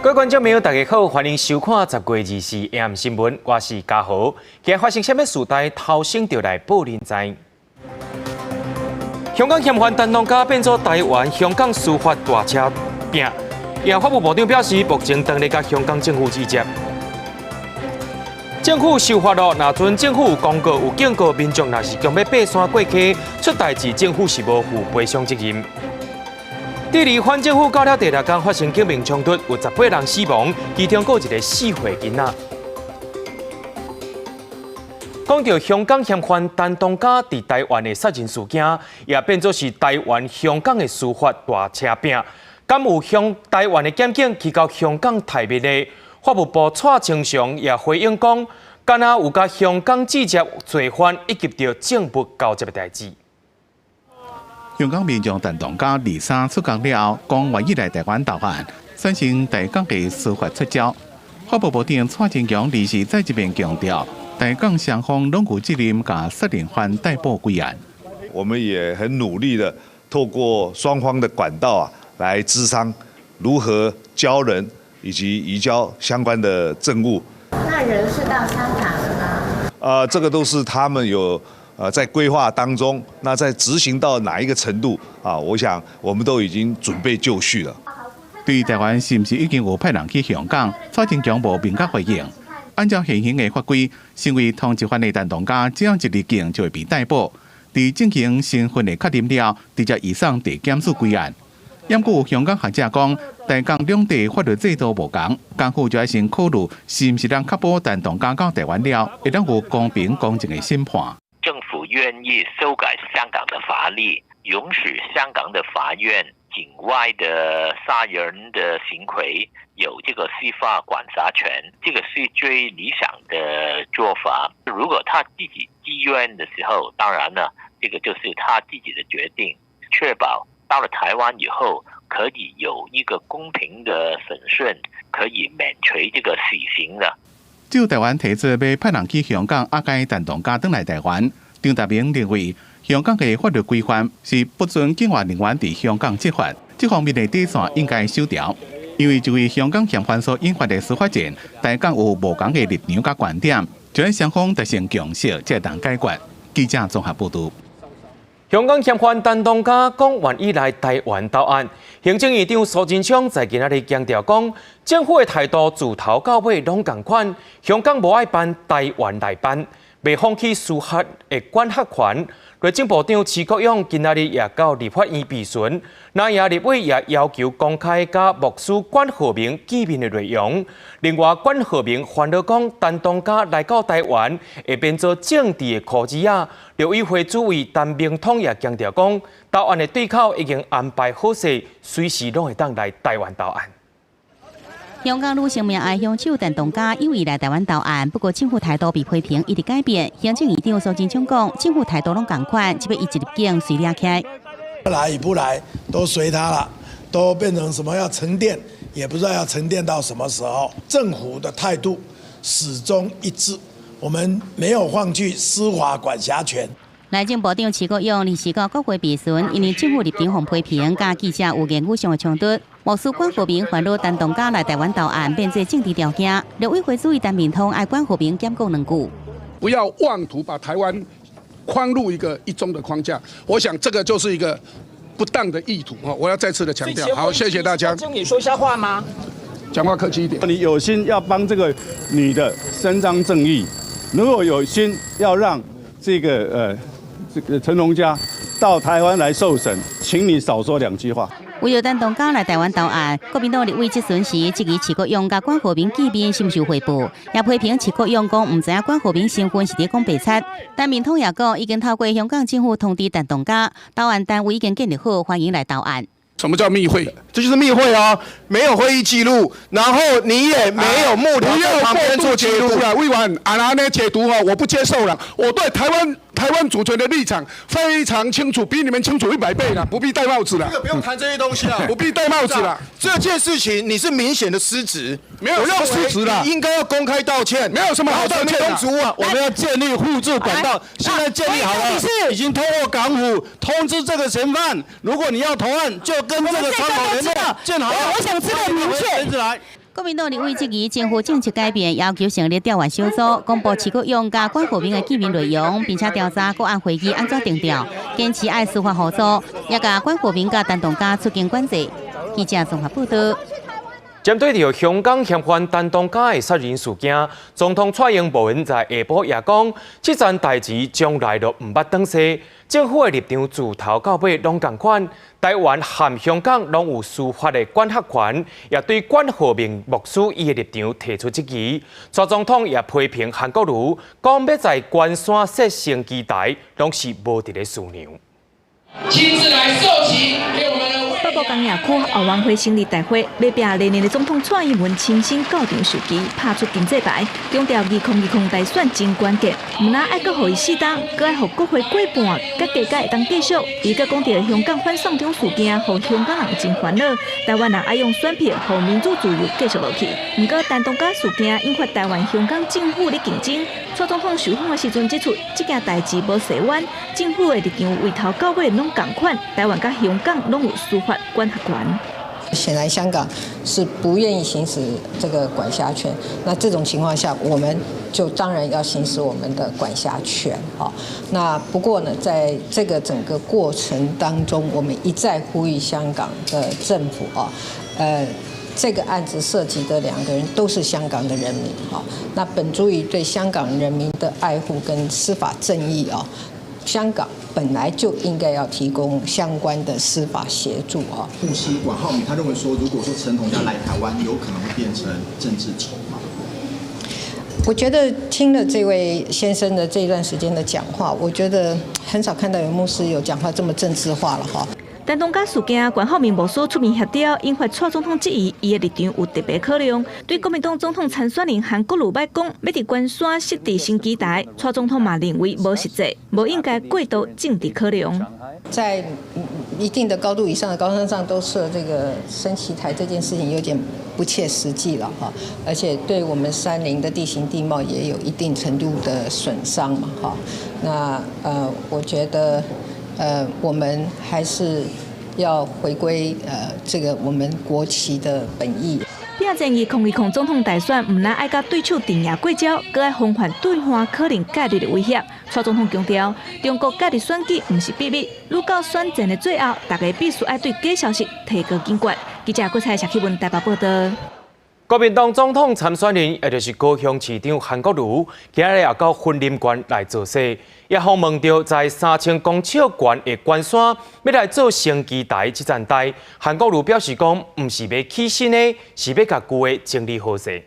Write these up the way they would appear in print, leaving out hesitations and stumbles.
各位觀眾朋友，大家好，歡迎收看10月24 AM 新聞，我是嘉豪。今日發生啥物事代，頭先就來報恁知。香港嫌犯陳同佳變做台灣香港司法大車餅，也法務部長表示，目前正咧佮香港政府對接。政府修法咯，若陣政府有公告有警告民眾，若是強欲爬山過溪出代誌，政府是無負賠償責任。智利反政府到了第六天發生警民衝突，有18人死亡，其中閣有一个4歲囡仔。講到香港嫌犯陳同佳佇台灣的殺人事件，也變做是台灣香港的司法大車餅。敢有向台灣的檢警去到香港提問的？法務部蔡清祥也回應講，敢若有佮香港接罪犯以及著證物交接的代誌。香港民眾陳同佳23出獄了後，講願意來台灣投案，宣稱台港的司法出招。法務部長蔡清祥24再一遍強調，台港雙方攏有責任共殺人犯逮捕歸案。我們也很努力的透過雙方的管道啊，來諮商如何交人以及移交相關的證物。那人是到香港了嗎？這個都是他們有在規劃當中，那在執行到哪一個程度啊？我想我們都已經準備就緒了。對台灣是毋是已經有派人去香港？蔡清祥無明確回應。按照現行的法規，身為通緝犯的陳同佳，只要一入境就會被逮捕。佇進行身份的確認了，直接移送地檢署歸案。毋過有香港學者講，台港兩地法律制度無仝，港府就愛先考慮是毋是能確保陳同佳到台灣了，會當有公平公正的審判。政府願意修改香港的法律，容許香港的法院境外的殺人的行為有這個司法管轄權，這個是最理想的做法。如果他自己自願的時候，當然呢，這個就是他自己的決定，確保到了台灣以後可以有一個公平的審訊，可以免除這個死刑的。就台灣提出欲派人去香港押解陳同佳轉來台灣，張達明認為香港的法律規範是不准境外人員佇香港執法，這方面的底線應該收牢。因為這位香港嫌犯所引發的司法戰，台港有無仝的立場佮觀點，就愛雙方達成共識，才會當解決。記者綜合報導。香港嫌犯陳同佳講願意來台灣投案，行政院長蘇貞昌在今仔日強調講，政府的態度自頭到尾攏仝款，香港無愛辦，台灣來辦，袂放棄司法的管轄權。內政部長徐國勇今仔日也到立法院備詢，那也立委也要求公開佮牧師管浩鳴見面的內容。另外，管浩鳴煩惱講，陳同佳來到台灣會變做政治的箍子仔。陸委會主委陳明通也強調講，投案的對口已經安排好勢，隨時攏會當來台灣投案。香港女性命案兇手陳同佳有意來台灣投案，不過政府態度被批評一直改變。行政院長蘇貞昌講，政府態度攏仝款，這擺伊一入境隨掠起來。來與不來都隨他了，都變成什麼要沉澱，也不知道要沉澱到什麼時候。政府的態度始終一致，我們沒有放棄司法管轄權。內政部長徐國勇24到國會備詢，因為政府立場予批評，佮記者有言語上的衝突。牧師管浩鳴煩惱陳同佳來台灣投案，變做政治條件。陸委會主委陳明通愛管浩鳴檢講兩句。不要妄圖把台灣框入一個一中的框架，我想這個就是一個不當的意圖。我要再次的強調。好，謝謝大家。你說一下話嗎？講話客氣一點。你有心要幫這個女的伸張正義，如果有心要讓這個陳同佳到台灣來受審，請你少說兩句話。為著陳同佳來台灣投案，國民黨立委質詢時質疑徐國勇佮管浩鳴見面是毋是有匯報，也批評徐國勇講毋知影管浩鳴身份是佇講白賊。陳明通也講已經透過香港政府通知陳同佳，投案單位已經建立好，歡迎來投案。什麼叫密會？這就是密會啊！沒有會議記錄，然後你也沒有幕僚在旁邊做記錄啊！委員，按呢解讀哦，我不接受了。我對台灣主權的立場非常清楚，比你們清楚100倍了，不必戴帽子了。這個不用談這些東西了，不必戴帽子了。這件事情你是明顯的失職，沒有失職了，你應該要公開道歉。沒有什麼好道歉的。我們要建立互助管道，現在建立好了，已經通過港府通知這個嫌犯，如果你要投案，就跟這個窗口聯絡。建好。我想知道明確。國民黨立委質疑政府政策改變，要求成立調查小組，公布徐國勇佮管浩鳴的見面內容，並且調查國安會議按怎定調，堅持愛司法互助，也共管浩鳴佮陳同佳出境管制。記者綜合報道。針對著香港嫌犯陳同佳的殺人事件，總統蔡英文在下晡也講，這樁代誌從來都毋捌轉勢，政府的立場自頭到尾攏仝款，台灣和香港攏有司法的管轄權，也對管浩鳴牧師伊的立場提出質疑。蔡總統也批評韓國瑜，講欲在關山設升旗台，攏是無佇咧思量。親自來授旗給我們的。北部工業區後援會成立大會，欲拼連任的總統蔡英文親身到場授旗，拍出經濟牌，強調2020大選真關鍵，毋但愛閣予伊四冬，閣愛予國會過半，才加加會當繼續。伊閣講著香港反送中事件，予香港人真煩惱，台灣人愛用選票，予民主自由繼續落去。毋過陳同佳事件引發台灣香港政府咧競爭，蔡總統受訪的時陣指出，這件代誌無洗冤，政府的立場由頭到尾攏仝款，台灣佮香港攏有司法管轄權。顯然香港是不願意行使這個管轄權，那這種情況下，我們就當然要行使我們的管轄權。那不過呢，在這個整個過程當中，我們一再呼籲香港的政府啊，這個案子涉及的兩個人都是香港的人民，哈。那本出於對香港人民的愛護跟司法正義啊，香港本來就應該要提供相關的司法協助啊。牧師管浩鳴他認為說，如果說陳同佳來台灣，有可能會變成政治籌碼。我覺得聽了這位先生的這段時間的講話，我覺得很少看到有牧師有講話這麼政治化了哈。陳同佳事件，管浩鳴牧師出面協調，引發蔡總統質疑，伊的立場有特別考量。對國民黨總統參選人韓國瑜欲講，欲佇關山設置升旗台，蔡總統嘛認為無實際，無應該過度政治考量。在一定的高度以上的高山上都設這個升旗台，這件事情有點不切實際了哈，而且對我們山林的地形地貌也有一定程度的損傷嘛哈。那我覺得我們還是要回歸這個我們國旗的本意。拼戰2020總統大選，毋但愛佮對手陣營過招，閣愛防範對岸可能介入的威脅。蔡總統強調，中國介入選舉毋是秘密，愈到選戰的最後，大家必須愛對假消息提高警覺。記者郭彩石啟文台北報道。國民黨總統參選人，也就是高雄市長韓國瑜，今仔日也到雲林縣來造勢，也訪問著在3000公尺懸的關山，欲來做升旗台這棧代。韓國瑜表示講，毋是欲起新的，是欲共舊的整理好勢。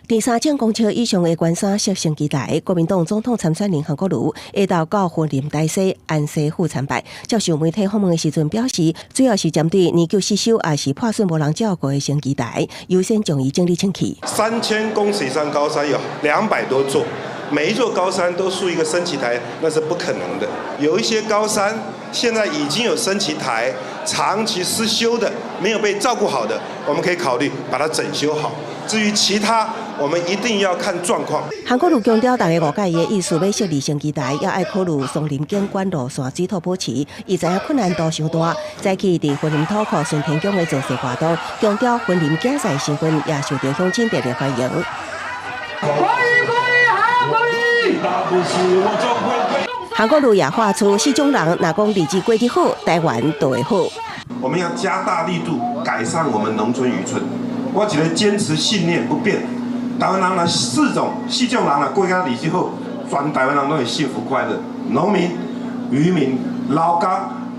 佇3000公尺以上的關山設升旗台，國民黨總統參選人韓國瑜下晝到雲林大溪安溪府參拜，接受媒體訪問的時陣表示，主要是針對年久失修抑是破損無人照顧的升旗台，優先將伊整理清氣。3000公尺以上高山有200多座，每一座高山都豎一個升旗台，那是不可能的。有一些高山現在已經有升旗台，長期失修的，沒有被照顧好的，我們可以考慮把它整修好。至於其他，我們一定要看狀況。韓國瑜強調，大家誤解伊的意思，欲設立升旗台，也愛考慮松林景觀路線水土保持，伊知影困難度傷大。早起佇雲林土庫順天宮的造勢活動，強調雲林競賽身份也受到鄉親熱烈歡迎。歡迎歡迎韓國瑜！韓國瑜也喊出四種人，若講日子過得好，台灣就會好。我們要加大力度改善我們農村漁村。我一個堅持信念不變，台灣人若四種人若過較日子好，全台灣人攏會幸福快樂。農民、漁民、勞工，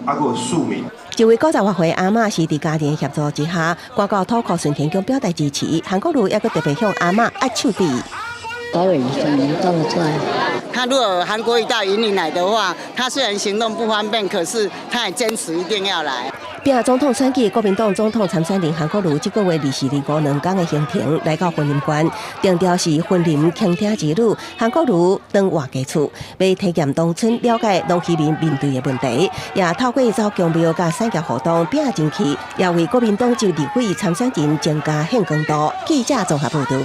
抑閣有庶民。一位90外歲阿嬤是佇家庭協助之下，趕到土庫順天宮表達支持。韓國瑜抑閣特別向阿嬤握手致意。他如果韓國瑜到雲林來的話，他雖然行動不方便，可是他也堅持一定要來。拼總統選舉，國民黨總統參選人韓國瑜這個月24、25兩工的行程來到雲林縣，定調是雲林傾聽之旅。韓國瑜轉活家厝，欲體驗農村，了解農漁民面對的問題，也透過走宮廟佮產業活動拼人氣，也為國民黨籍立委參選人增加顯光度。記者綜合報導。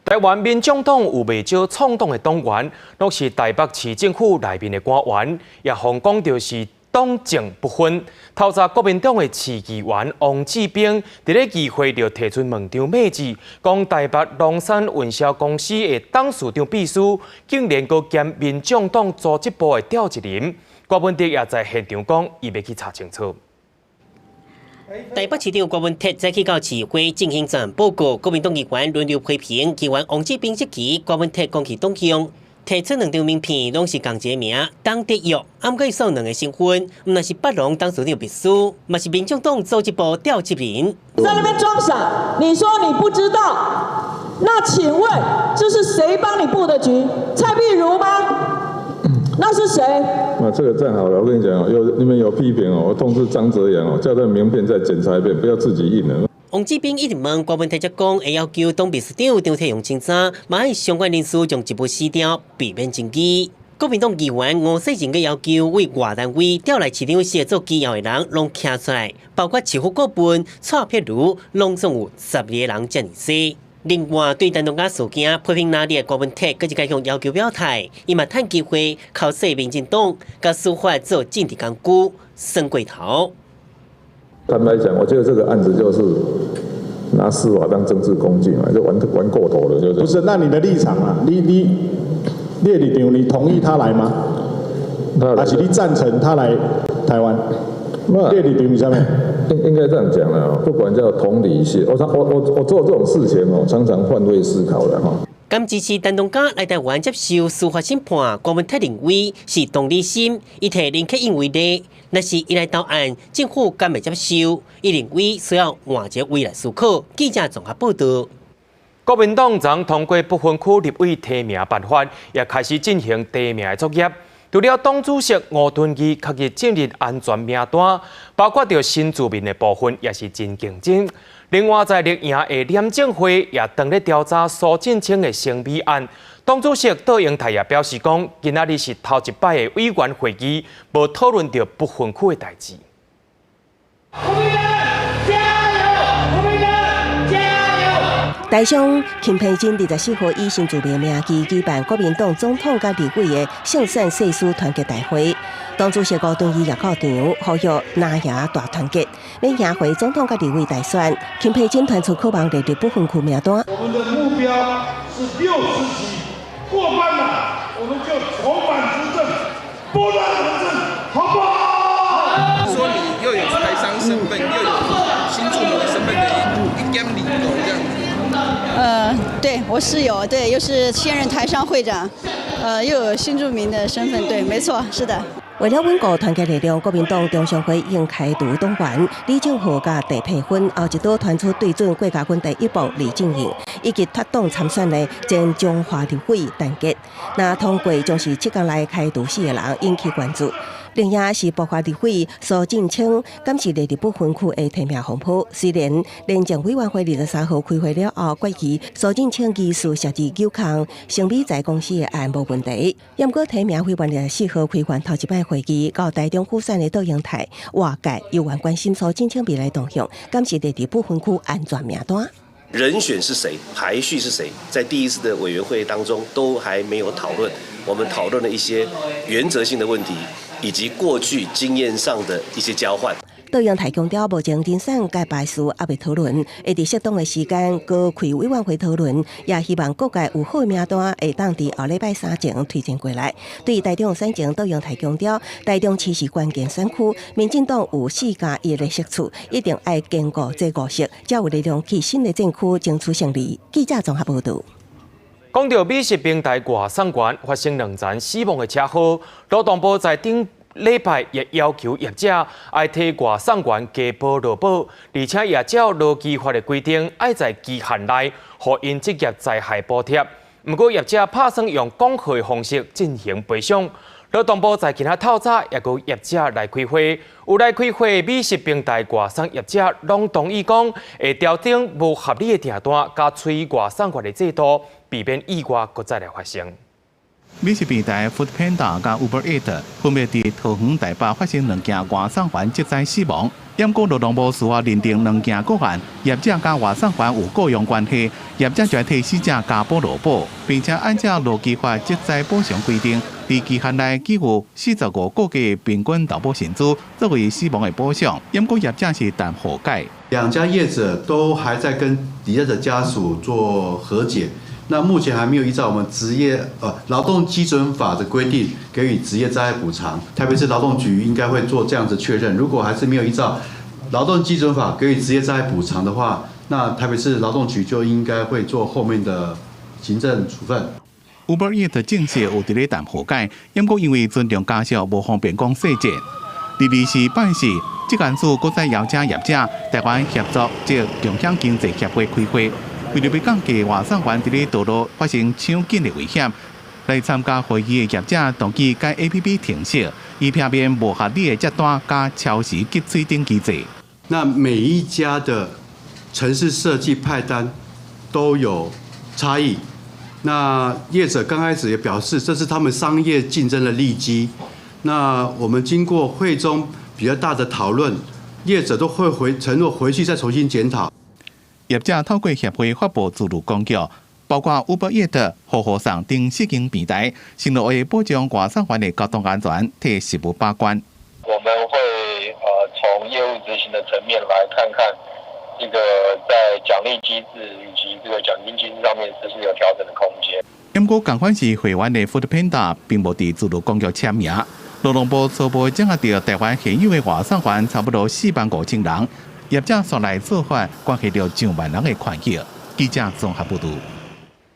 台灣民眾黨有袂少創黨的黨員，攏是台北市政府內面的官員，也予人講著是黨政不分。透早國民黨的市議員王志兵佇咧議會就提出問張名字，講台北龍山運銷公司的董事長秘書，竟然閣兼民眾黨組織部的召集人。郭文哲也在現場講，伊欲去查清楚。台北市長郭文鐵早起到市會進行專案報告，國民黨議員輪流批評，議員王志兵質疑郭文鐵講去黨向，提出兩張名片，攏是仝一個名，董德玉，毋過伊兩个身份，毋但是北龍董事長秘書，嘛是民眾黨組織部召集人。在那邊裝傻，你說你不知道，那請問這是誰幫你佈的局？蔡壁如嗎？那是誰？那這個站好了，我跟你講哦，有你們有批評哦，我通知張澤陽哦，叫他名片再檢查一遍，不要自己印了。王志兵一直問郭文鐵，才講會要求董秘書長張鐵榮清查，嘛愛相關人士將職務辭掉，避免爭議。國民黨議員吳世仁閣要求為外單位調來市長室做機要的人攏徛出來，包括市府顧問蔡碧如，攏總有12个人遮爾濟。另外，對陳同佳事件批評藍綠的郭文鐵，閣一擺向要求表態，伊嘛趁機會剾洗民進黨，共司法做政治工具，耍過頭。坦白講，我覺得這個案子就是拿司法當政治工具嘛，就玩玩過頭了，就是。不是，那你的立場啊？你的立場，你同意他來嗎？還是你贊成他來台灣？那你的立場是啥物？應該這樣講啦，不管叫同理心，我常我我我做這種事情哦，常常換位思考的哈。敢支持陳同佳來台灣接受司法審判，郭文鐵認為是同理心，伊提林克英為例，若是伊來投案，政府敢會接受？伊認為需要換一個位來思考。記者綜合報道。國民黨昨通過不分區立委提名辦法，也開始進行提名的作業。除了黨主席吳敦義確認進入安全名單，包括著新住民的部分也是真競爭。另外，在綠營的廉政會也當咧調查蘇震清的生米案。黨主席卓榮泰也表示講，今仔日是頭一擺的委員會議，無討論著不分區的代誌。加油！國民黨加油！台商金培珍24號以新住民名義舉辦國民黨總統佮立委的勝選誓師團結大會，黨主席吳敦義也到場，呼籲藍營大團結，欲贏回總統佮立委大選。金培珍傳出渴望列入不分區名單。我們的目標是60席，過半了，我們就重返執政，撥亂反正，好不好？說你又有台商身份，又有新住民的身份的一兼二顧這樣子。對，我是有，對，又是現任台商會長，又有新住民的身份，對，沒錯，是的。為了穩固團結力量，國民黨中常會已經開除黨員李正浩佮鄭佩芬，後一刀傳出對準郭家軍第一棒李正穎，以及脫黨參選的前彰化立委陳杰。若通過將是7天內開除四個人引起關注。另外是爆發立委蘇震清，敢是列入不分區的提名風波。雖然廉政委員會23號開會了後，決議蘇震清疑似涉及九空生米財公司的案無問題。毋過提名委員24號開完頭一擺會議，到台中輔選的卓榮泰，外界猶原關心蘇震清未來動向，敢是列入不分區安全名單。人選是誰，排序是誰，在第一次的委員會當中都還沒有討論。我們討論了一些原則性的問題，以及過去經驗上的一些交換。卓榮泰強調，目前人選佮排序猶未討論，會佇適當的時間閣開委員會討論，也希望各界有好名單會當佇後禮拜三前推薦過來。對台中選情，卓榮泰強調，台中市是關鍵選區，民進黨有4加1的席次，一定愛堅固這五席，才有力量去新的戰區爭取勝利。記者綜合報導。講到美食平台外送員發生兩層死亡的車禍，勞動部在頂禮拜也要求業者愛替外送員加保勞保，而且也照勞基法的規定，愛在期限內予𪜶職業災害補貼。毋過業者拍算用講和的方式進行賠償。勞動部在今仔透早也閣業者來開會，有來開會美食平台外送業者攏同意講，會調整無合理的訂單，佮催外送員的制度，避免意外閣再來發生。美食平台 Foodpanda 佮 Uber Eats 分別佇桃園、台北發生兩件外送員職災死亡。毋過勞動部司法認定兩件個案，業者佮外送員有雇傭關係，業者就愛替死者加保勞保，並且按照勞基法職災補償規定，佇期限內給付45個月平均投保薪資作為死亡的補償，毋過業者是談和解。兩家業者都還在跟罹難者家屬做和解，那目前還沒有依照我們職業勞動基準法的規定給予職業災害補償。台北市勞動局應該會做這樣子確認，如果還是沒有依照勞動基準法給予職業災害補償的話，那台北市勞動局就應該會做後面的行政處分。 Uber Eats 證實有佇咧談和解，毋過因為尊重家屬，無方便講細節。第28四，職安署閣再邀請業者台灣協作及共享經濟協會開會，為著欲降低外送員佇咧道路發生搶緊的危險，來參加會議的業者同意改 APP 程式，以避免無合理的接單佮超時給稅等機制。那每一家的程式設計派單都有差異。那業者剛開始也表示，這是他們商業競爭的利基。那我們經過會中比較大的討論，業者都會回承諾回去再重新檢討。業者透過協會發布自律公告，包括 Uber Eats、好好送等四間平台，承諾會保障外送員的交通安全，替食物把關。我們會從業務執行的層面來看看，這個在獎勵機制以及這個獎金機制上面是不是有調整的空間。毋過，仝款是會員的 Foodpanda 並無佇自律公告簽名。勞動部初步掌握著台灣現有的外送員差不多4萬5千人，業者煞來做法關係著上萬人的權益。記者綜合報導。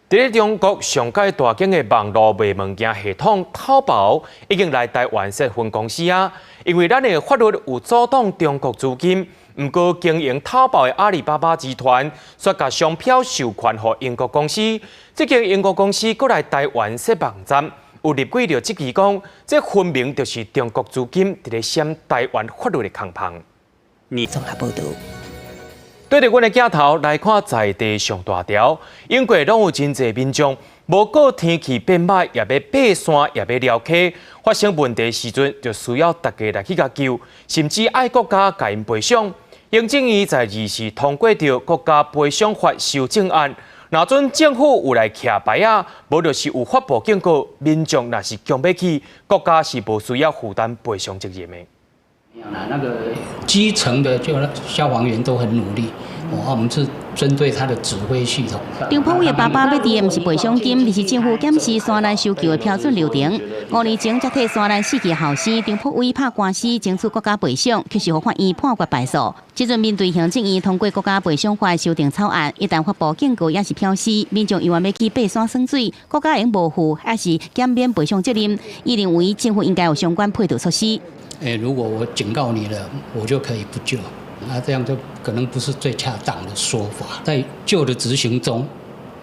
佇咧中國上蓋大間的網路賣物件系統淘寶已經來台灣設分公司啊，因為咱的法律有阻擋中國資金，毋過經營淘寶的阿里巴巴集團煞共商標授權予英國公司，這間英國公司閣來台灣設網站，有立委就質疑講，這分明就是中國資金佇咧閃台灣法律的空縫。綜合報導。對著阮的鏡頭來看，在地上大條，英國攏有真濟民眾，無顧天氣變䆀，也欲爬山，也欲蹺溪，發生問題時陣，就需要大家來去共救，甚至愛國家共𪜶賠償。行政院在24通過著國家賠償法修正案，若準政府有來徛牌仔，無就是有法部警告，民眾若是強欲去，國家是無需要負擔賠償責任的。那個基層的就消防員都很努力，我們是針對他的指揮系統。張普偉的爸爸欲提的毋是賠償金，而是政府檢視山難搜救的標準流程。5年前才替山難死去的後生張普偉拍官司爭取國家賠償，卻是予法院判決敗訴。這陣面對行政院通過國家賠償法修訂草案，一旦法部警告抑是表示，民眾猶原欲去爬山耍水，國家會無負抑是減免賠償責任。伊認為政府應該有相關配套措施。欸，如果我警告你了，我就可以不救，那這樣就可能不是最恰當的說法。在舊的執行中，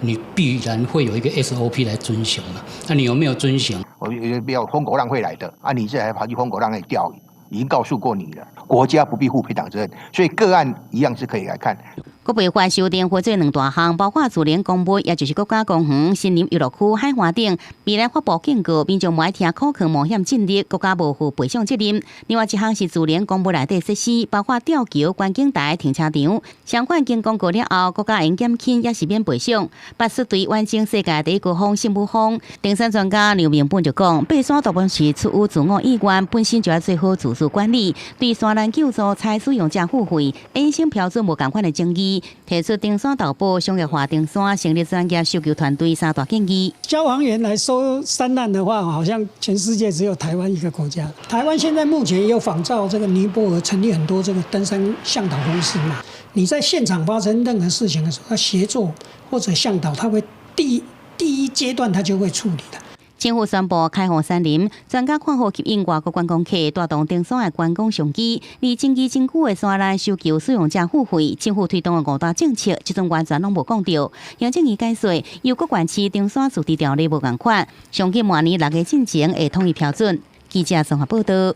你必然會有一個 SOP 來遵循嘛？那你有沒有遵循？我不要瘋狗浪會來的啊！你這還跑去瘋狗浪那裡釣魚，已經告訴過你了，國家不必負賠償責任，所以個案一樣是可以來看。國賠法修訂分做兩大項，包括自然公物，也就是國家公園、森林遊樂區、海岸等，未來發布警告，民眾毋愛聽口號冒險進入，國家無負賠償責任。另外一項是自然公物內底設施，包括吊橋、觀景台、停車場，相關經公告了後，國家會減輕抑是免賠償。巴士對遠征世界第一高峰聖母峰，登山專家劉明本就講，爬山大部分是出於自我意願，本身就愛做好自主管理，對山難救助採使用者付費，衍生標準無仝款的爭議。提出登山投保、商業化登山、成立專業搜救團隊三大建議。消防員來收山難的話，好像全世界只有台灣一個國家。台灣現在目前也有仿照這個尼泊爾成立很多這個登山向導公司嘛。你在現場發生任何事情的時候，他協作或者向導，他會第一階段他就會處理的。政府宣布開放山林，專家看好吸引外國觀光客，帶動登山的觀光商機。而爭議真久的山難搜救使用者付費，政府推動的五大政策，這陣完全攏無講著。行政院解說，由各縣市登山自治條例無仝款，上緊明年6月進前會統一標準。記者綜合報導。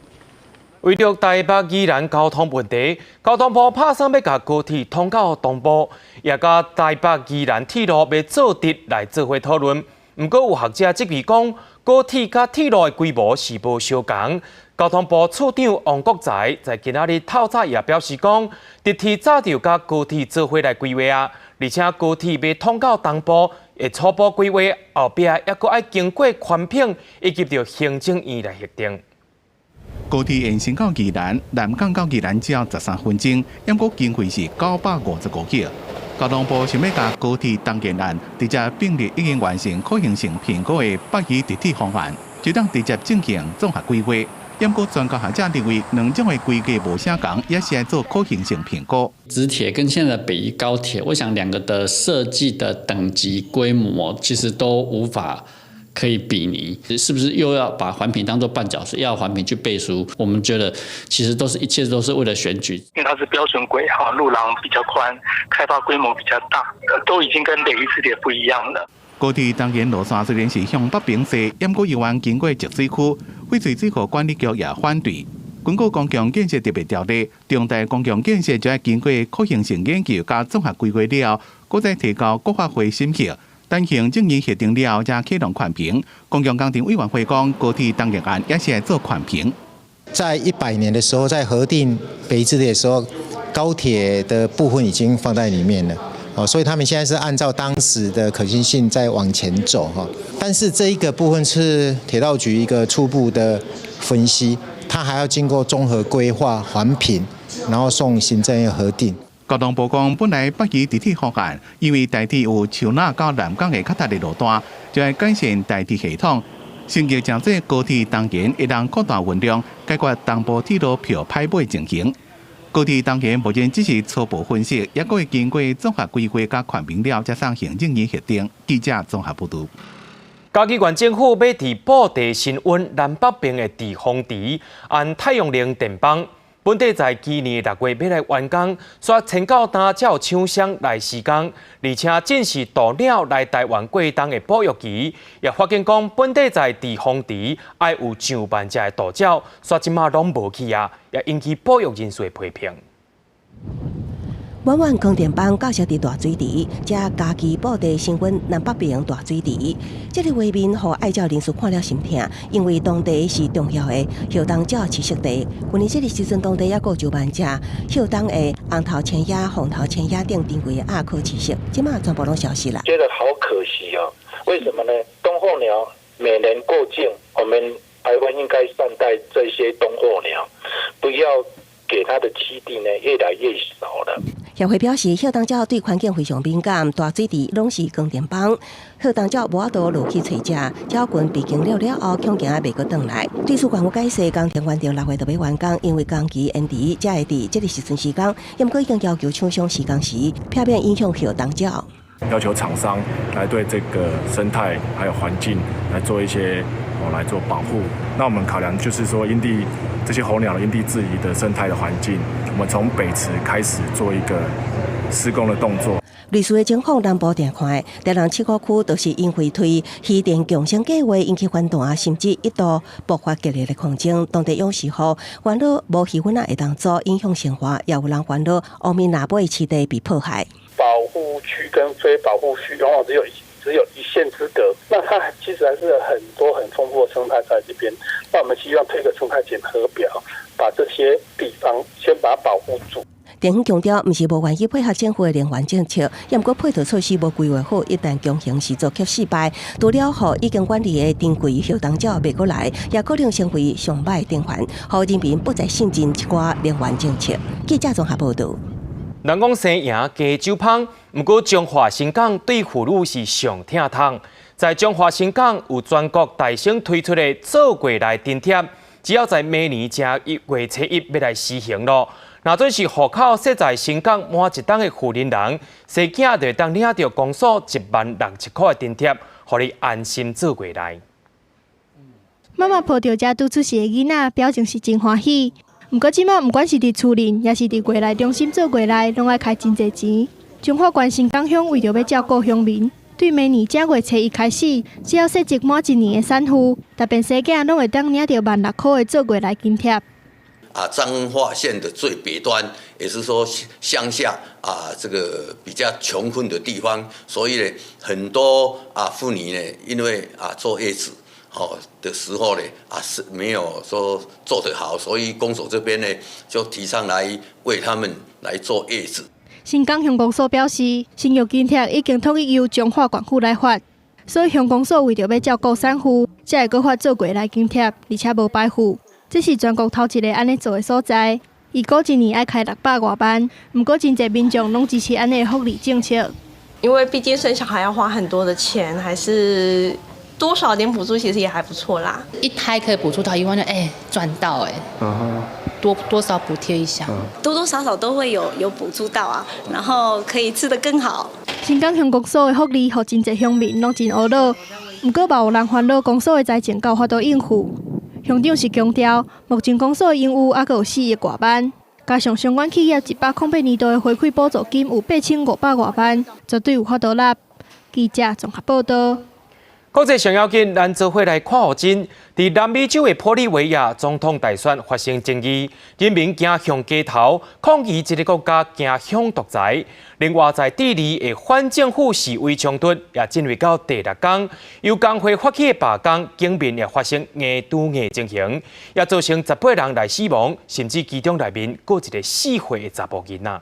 為著台北宜蘭交通問題，交通部拍算欲共高鐵通到東部，也共台北宜蘭鐵路欲做直來做伙討論。毋過有學者質疑講，高鐵佮鐵路的規模是無相仝。交通部次長王國材在今仔日透早也表示講，直鐵早就共高鐵做伙來規劃啊，而且高鐵欲通到東部，的初步規劃，後壁猶閣愛經過環評以及著行政院來核定。高鐵延伸到宜蘭，南港到宜蘭只要13分鐘，毋過經費是955億。交通部想欲共高鐵東延案直接併入已經完成可行性評估的北宜直鐵方案，就當直接進行綜合規劃。毋過專家學者認為，兩種的規格無啥仝，也是愛做可行性評估。直鐵跟現在北宜高鐵，我想兩個的設計的等級規模，其實都無法可以比擬。是不是又要把環評當作絆腳石，要環評去背書？我們覺得其實都是一切都是為了選舉。因為它是標準軌哈，路廊比較寬，開發規模比較大，都已經跟北宜直鐵不一樣了。高鐵東延路線雖然是向北邊踅，毋過猶原經過集水區，翡翠水庫管理局也反對。根據公共建設特別條例，重大公共建設就愛經過可行性研究佮綜合規劃了後，閣再提交國發會審核。等行政院核定了後，才啟動環評。公共工程委員會講，高鐵東延案也是愛做環評。在100年的時候，在核定北宜直鐵的時候，高鐵的部分已經放在裡面了。哦，所以他們現在是按照當時的可行性在往前走哈。但是這一個部分是鐵道局一個初步的分析，它還要經過綜合規劃、環評，然後送行政院核定。交通部講，本來北宜直鐵方案，因為台鐵有樹林到南港的較大的路段，就愛改善台鐵系統，升級成做高鐵東延會當擴大運量，解決東部鐵路票歹買情形。高鐵東延目前只是初步分析，猶閣會經過綜合規劃佮環評了，才送行政院核定。記者綜合報導。嘉義縣政府欲佇布袋新塭南北爿的置風池安太陽能電板，本底在今年6月欲來完工，煞遷到今才有廠商來施工，而且正是鷺鳥來台灣過冬的哺育期，也發現講本底在置風池愛有上萬隻的鷺鳥，煞這馬攏無去啊，也引起保育人士的批評。滿滿光電板架設佇大水池，這嘉義布袋新塭南北爿大水池，這个畫面予愛鳥人士看了心疼，因為當地是重要的越冬鳥棲息地。去年這个時陣，當地猶閣有上萬隻越冬的紅頭千鴉、鳳頭千鴉等珍貴的鴨可棲息，這馬全部攏消失了。覺得好可惜哦，為什麼呢？冬候鳥每年過境，我們台灣應該善待這些冬候鳥，不要給它的棲地呢越來越少了。協會表示，越冬鳥對環境非常敏感，大水池攏是光電板，越冬鳥無法度落去揣食，鳥群被驚了了後，恐驚袂閣轉來。對此，官府解釋，工程原定6月就欲完工，因為工期延遲，才會佇這个時陣施工。毋過已經要求廠商施工時，避免影響越冬鳥。要求廠商來對這個生態還有環境來做一些哦來做保護。那我們考量就是說，因地這些候鳥的因地制宜的生態的環境，我們從北池開始做一個施工的動作。類似的情況，南部定看的，台南七股區就是因為推漁電共生計劃引起反彈，甚至一度爆發激烈的抗爭。當地勇士號煩惱無魚塭仔會當做影響生活，也有人煩惱烏面蜊尾棲地被破壞。保護區跟非保護區往往只有一線之隔，那它其實還是有很多很豐富的生態在這邊。那我們希望推個生態檢核表，把這些地方先把它保護住。地方強調，毋是無願意配合政府的能源政策，毋過配套措施無規劃好，一旦強行施作卻失敗，除了予已經遠離的珍貴越冬鳥袂閣來，也可能成為上歹典範，予人民不再信任這寡能源政策。記者綜合報導。人講生贏加酒芳，毋過彰化新港對婦女是上疼痛。在彰化新港有全國代先推出的做月內津貼，只要在明年正月初一欲來施行囉。若準是戶口設在新港滿一冬的婦人人，生囝就會當領著公所1萬6千箍的津貼，予你安心做月內。媽媽抱著才拄出世的囡仔，表情是真歡喜。毋過這馬毋管是佇厝裡，抑是佇月內中心做月內，攏愛開真濟錢。彰化縣新港鄉為著欲照顧鄉民，對明年正月初一開始，只要設籍滿一年的產婦，逐遍生囝攏會當領著1萬6箍的做月內津貼。啊，彰化縣的最北端，也是說鄉下啊，這個比較窮困的地方，所以呢，很多啊婦女呢，因為啊坐月子吼的時候呢，啊是沒有說做得好，所以公所這邊呢就提倡來為他們來坐月子。新港鄉公所表示，生育津貼已經統一由彰化縣府來發，所以鄉公所為著欲照顧產婦，才會閣發做月內津貼，而且無白付。這是全國頭一个按呢做的所在。預估一年愛開600外萬，毋過真濟民眾攏支持按呢的福利政策。因為畢竟生小孩要花很多的錢，還是多少點補助其實也還不錯啦。一胎可以補助到1萬，就哎賺到哎，多多少補貼一下，多多少少都會有補助到啊，然後可以吃得更好。新港鄉公所的福利，予真濟鄉民攏真懊惱，毋過嘛有人煩惱公所的財政夠法度應付。鄉長是強調，目前公所的盈餘猶閣有4億外萬，加上相關企業108年度的回饋補助金有8500外萬，絕對有法度納。記者綜合報道。國際上要緊，咱做伙來看予真。佇南美洲的玻利維亞總統大選發生爭議，人民走向街頭抗議這个國家走向獨裁。另外，在智利的反政府示威衝突也進入到第六工，由工會發起的罷工，境面也發生硬對硬情形，也造成18人來死亡，甚至其中內面閣有一个4歲的查埔囡仔。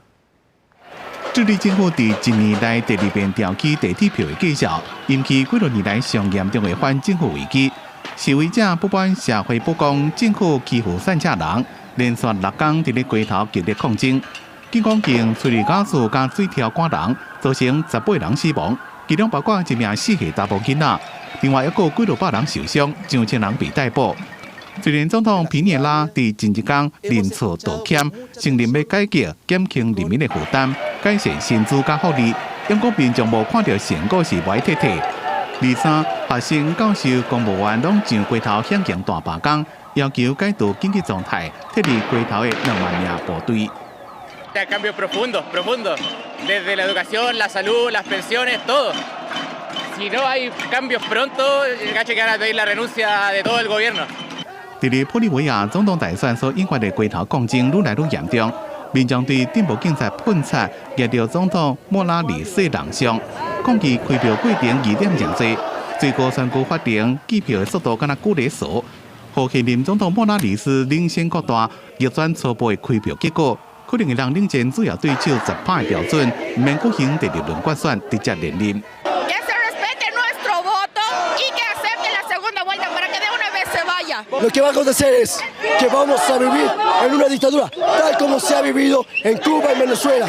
智利政府佇一年內第二遍調起地鐵票的價數，引起幾落年來上嚴重的反政府危機。示威者不滿社會不公，政府欺負散赤人，連續六工佇咧街頭激烈抗爭。警方用催淚ガス佮水柱趕人，造成18人死亡，其中包括一名4歲查埔囡仔，另外猶閣幾落百人受傷，上千人被逮捕。雖然總統皮涅拉佇前一工認錯道歉，承認欲改革減輕人民的負擔，改善薪資佮福利，毋過民眾無看著成果是袂退退。二三學生、教授、公務員攏上街頭響應大罷工，要求解除緊急狀態，撤離街頭的2萬名部隊。 Cambio profundo, profundo, desde la educación, la salud, las pensiones, todo. Si no hay cambios pronto, cacho que van a pedir la renuncia de todo el gobierno. 佇咧玻利維亞總統大選所引發的街頭抗爭愈來愈嚴重，民眾對進步警察噴漆，壓著總統莫拉里斯人像，抗議開票過程疑點誠濟。最高選舉法庭計票的速度敢若久咧趖，予現任總統莫拉里斯領先擴大，逆轉初步的開票結果，可能會讓領先主要對手10趴的標準，毋免舉行第二輪決選，直接連任。 Lo que va a acontecer es que vamos a vivir en una dictadura tal como se ha vivido en Cuba y Venezuela。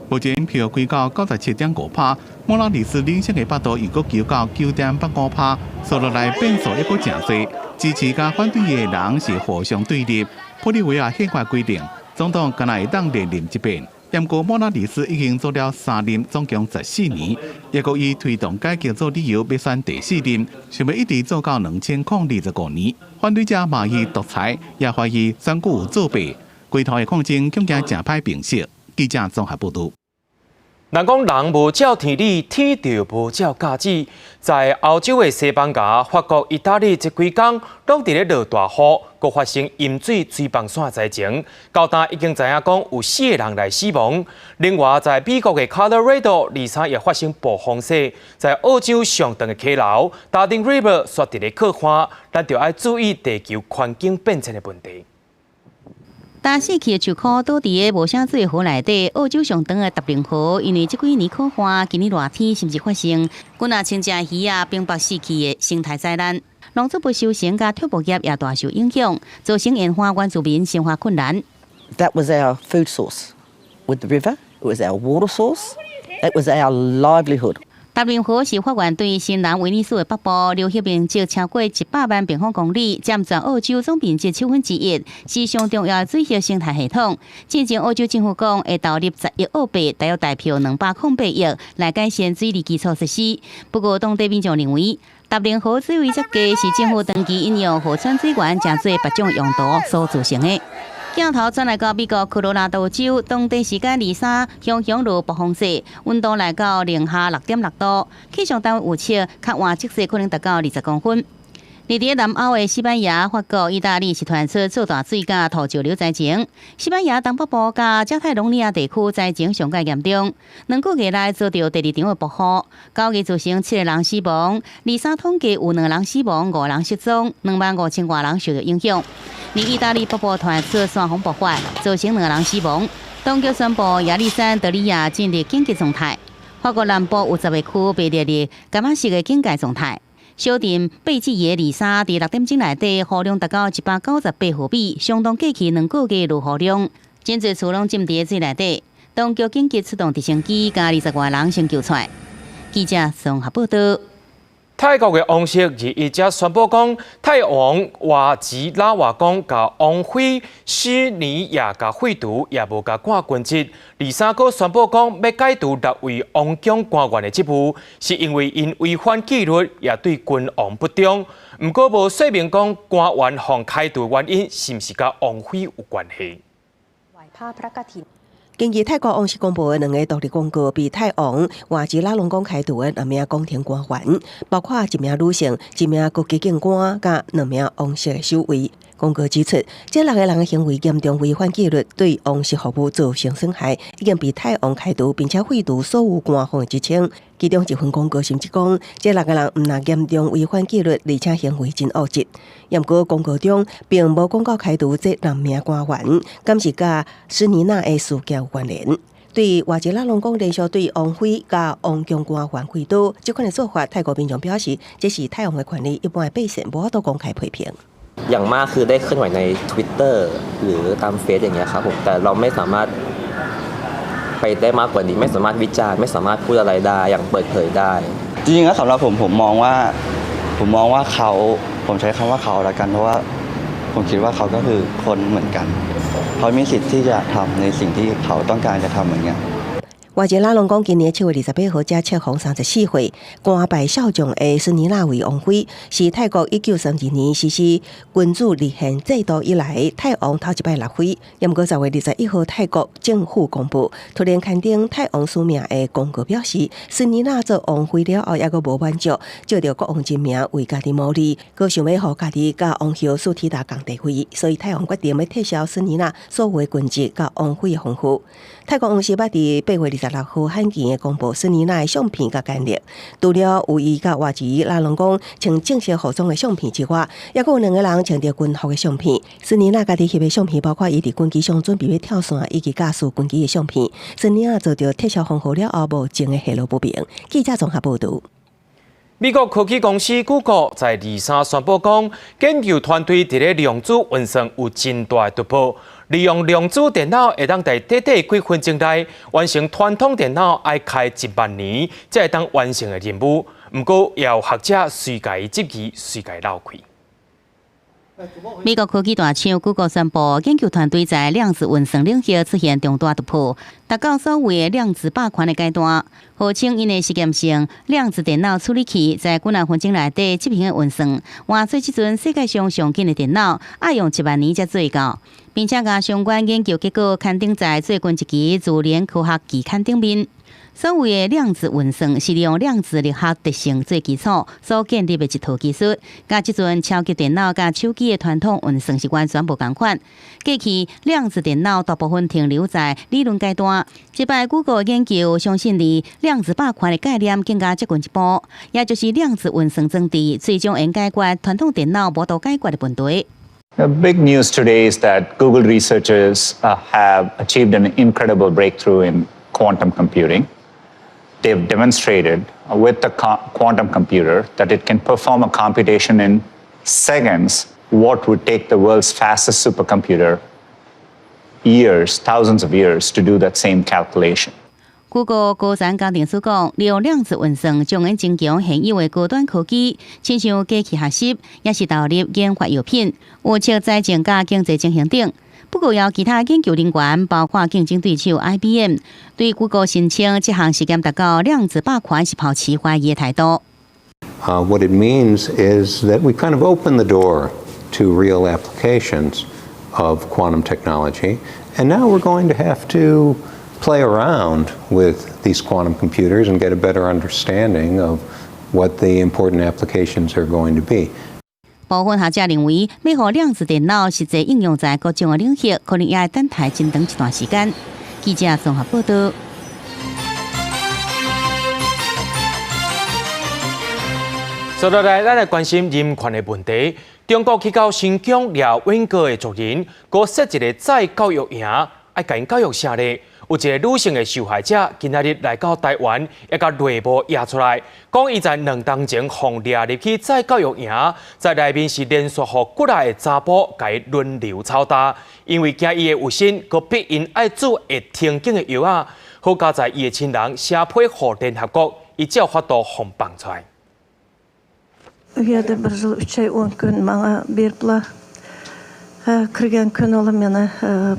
目前票開到97.5%，莫拉里斯領先的幅度又閣求到9.85%，紲落來變數猶閣誠濟，支持佮反對的人是互相對立。玻利維亞憲法規定，總統干焦會當連任一遍。毋過莫拉里斯已經做了三任，總共14年，猶閣以推動改革做理由，欲選第四任，想欲一直做到2025年。反對者罵伊獨裁，也懷疑選舉有作弊。街頭的抗爭恐驚誠歹平息。記者綜合報導。人講人無照天理，天就無照甲子。在歐洲的西班牙、法國、意大利這幾工攏佇咧落大雨，閣發生淹水、水崩山災情。到今已經知影講有4個人來死亡。另外，在美國的科羅拉多，二三也發生暴風雪。在澳洲上長的溪流 Darling River 煞佇咧擴旱，咱就愛注意地球環境變遷的問題。焦死去的樹箍倒佇个無啥水的河內底，澳洲上長的達令河，因為這幾年洘旱，今年熱天甚至發生幾若千隻魚仔冰雹死去的生態災難，農作物收成佮畜牧業也大受影響，造成沿岸原住民生活困難。 That was our food source with the river. It was our water source. It was our livelihood. 達令河是發源對新南威爾士的北部，流域面積超過100萬平方公里，佔全澳洲總面積1/7，是上重要的水域生態系統。進前澳洲政府講會投入10億澳幣，大約台幣208億來改善水利基礎設施。不過，當地民眾認為，達令河水位遮低是政府長期引用河川水源誠做別種用途所造成的。鏡頭轉來到美國科羅拉多州，當地時間二三，熊熊落暴風雪，溫度來到零下6.6度。氣象單位預測，較晚積雪可能達到20公分。而佇南歐的西班牙、法國、意大利是傳出做大水佮土石流災情。西班牙東北部佮加泰隆尼亞地區災情上蓋嚴重，2個月內遭著第二場的暴雨，9日造成7個人死亡，二三統計有2個人死亡，5個人失蹤，2萬5千外人受著影響。而意大利北部傳出山洪爆發，造成2個人死亡。當局宣布亞歷山德里亞進入緊急狀態。法國南部有10個區被列入柑仔色的警戒狀態。小鎮貝濟耶里沙佇6點鐘內底雨量達到198毫米，相當過去2個月落雨量。真濟厝攏浸佇水內底，當局緊急出動直升機，共20外人先救出來。記者綜合報道。泰國的王室21才宣布講，泰王瓦吉拉瓦宮共王妃施妮亞共廢除，也無共換軍職。23閣宣布講，欲解除六位王宮官員的職務，是因為𪜶違反紀律，也對君王不忠。毋過無說明講官員予開除的原因是毋是佮王妃有關係。根據泰國王室公布的兩个獨立公告，被泰王瓦吉拉隆功開除的兩名宮廷官員，包括一名女性、一名高級警官，佮兩名王室的守衛。公告指出，這六个人的行為嚴重違反紀律，對王室服務造成損害，已經被泰王開除，並且廢除所有官方的職稱。其中一份公告甚至講，這六个人毋但嚴重違反紀律，而且行為真惡質。毋過公告中並無講到開除這六名官員，敢是佮斯尼娜的事件有關聯。對瓦吉拉隆功連續對王妃佮王宮官員開刀，這款的做法，泰國民眾表示這是泰王的權力，一般的百姓無法度公開批評。 อย่างมากคือได้เคลื่อนไหวใน Twitter หรือตามเฟซอย่างเงี้ยครับผมแต่เราไม่สามารถไปได้มากกว่านี้ไม่สามารถวิจารณ์ไม่สามารถพูดอะไรได้อย่างเปิดเผยได้ จริงๆแล้วสำหรับผมผมมองว่าผมมองว่าเขาผมใช้คำว่าเขาแล้วกันเพราะว่าผมคิดว่าเขาก็คือคนเหมือนกันเขามีสิทธิ์ที่จะทำในสิ่งที่เขาต้องการจะทำเหมือนกัน 瓦吉拉隆功今年7月28號才冊封34歲，官拜少將的斯尼娜為王妃，是泰國1932年實施君主立憲制度以來，泰王頭一擺立妃。毋過10月21號，泰國政府公布，突然刊登泰王署名的公告表示，斯尼娜做王妃了後，猶閣無滿足，借著國王之名為家己牟利，閣想欲予家己佮王后蘇提達仝地位，所以泰王決定欲撤銷斯尼娜所有的軍職佮王妃的封號。泰國王室捌佇8月26號罕見的公布斯尼娜的相片佮簡歷，除了有伊佮瓦吉拉隆功穿正式服裝的相片之外，猶閣有兩个人穿著軍服的相片。斯尼娜家己翕的相片，包括伊佇軍機上準備欲跳傘以及駕駛軍機的相片。斯尼娜遭著撤銷封號了後，目前的下落不明。記者綜合報導。美國科技公司谷歌在23宣布講，研究團隊佇咧量子運算有真大的突破，利用量子電腦會當佇短短幾分鐘內完成傳統電腦愛開1萬年才會當完成的任務。毋過，也有學者隨共伊質疑，隨共伊鬧開。美國科技大廠谷歌宣布，研究團隊在量子運算領域出現重大突破，達到所謂的量子霸權的階段。號稱𪜶的實驗性量子電腦處理器在幾若分鐘內底執行的運算，換做這陣世界上上緊的電腦，愛用1萬年才做到，並且共相關研究結果刊登在最近一期《自然科學》期刊頂面。所謂的量子運算是利用量子力學特性做基礎所建立的一套技術，佮這陣超級電腦佮手機的傳統運算是完全無仝款。過去量子電腦大部分停留在理論階段，這擺谷歌研究相信，佇量子霸權的概念更加接近一步，也就是量子運算裝置最終會解決傳統電腦無度解決的問題。 The big news today is that Google researchers have achieved an incredible breakthrough in quantum computing. They've demonstrated with the quantum computer that it can perform a computation in seconds what would take the world's fastest supercomputer years, thousands of years to do that same calculation. 谷歌高層工程師講，利用量子運算將會增強現有的高端科技，親像機器學習，抑是投入研發藥品、預測財政佮經濟情形等。不過，有其他研究人員，包括競爭對手 IBM，對谷歌聲稱這項實驗達到量子霸權是抱持懷疑的態度。 What it means is that we kind of open the door to real applications of quantum technology, and now we're going to have to play around with these quantum computers and get a better understanding of what the important applications are going to be. 部分學者認為，欲予量子電腦實際應用在各種的領域，可能也會等待真長一段時間。記者綜合報道。接落來，咱來關心人權的問題。中國去到新疆掠維吾爾的族人，閣設一个再教育營，愛共𪜶教育啥呢？有一个女性的受害者，今仔日來到台灣，也共內幕掖出來，講伊在兩冬前予掠入去再教育營，在內面是連續予幾若个查埔共伊輪流操打，因為驚伊會有身，閣逼𪜶愛注會停經的藥仔。好佳哉伊的親人寫批予聯合國，伊才有法度予放出來。 U yerda bir yil uch oy o'n kun manga beriblar. Kirgan kuni ular meni